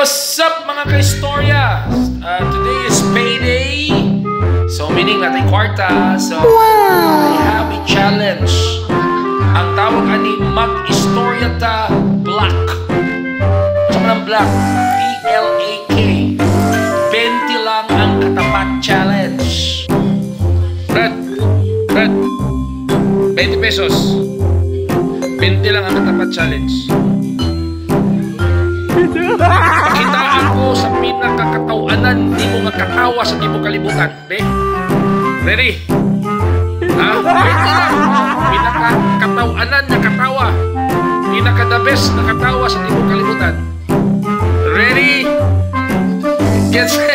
What's up, mga kaistorya? Today is payday. So meaning naa tay kwarta. So I have a challenge. Ang tawag ani, mag-istorya ta black. Sa man ang black? BLAK. 20 lang ang katapat challenge. Brad, Brad, 20 pesos. 20 lang ang katapat challenge. Pakitaan ko sa pinakakatawanan nimo nga katawa sa tibuok kalibutan. Be? Ready? Ha? 20 lang. Pinakakatawanan nga katawa. Pinaka the best na katawa sa tibuok kalibutan. Ready? Get.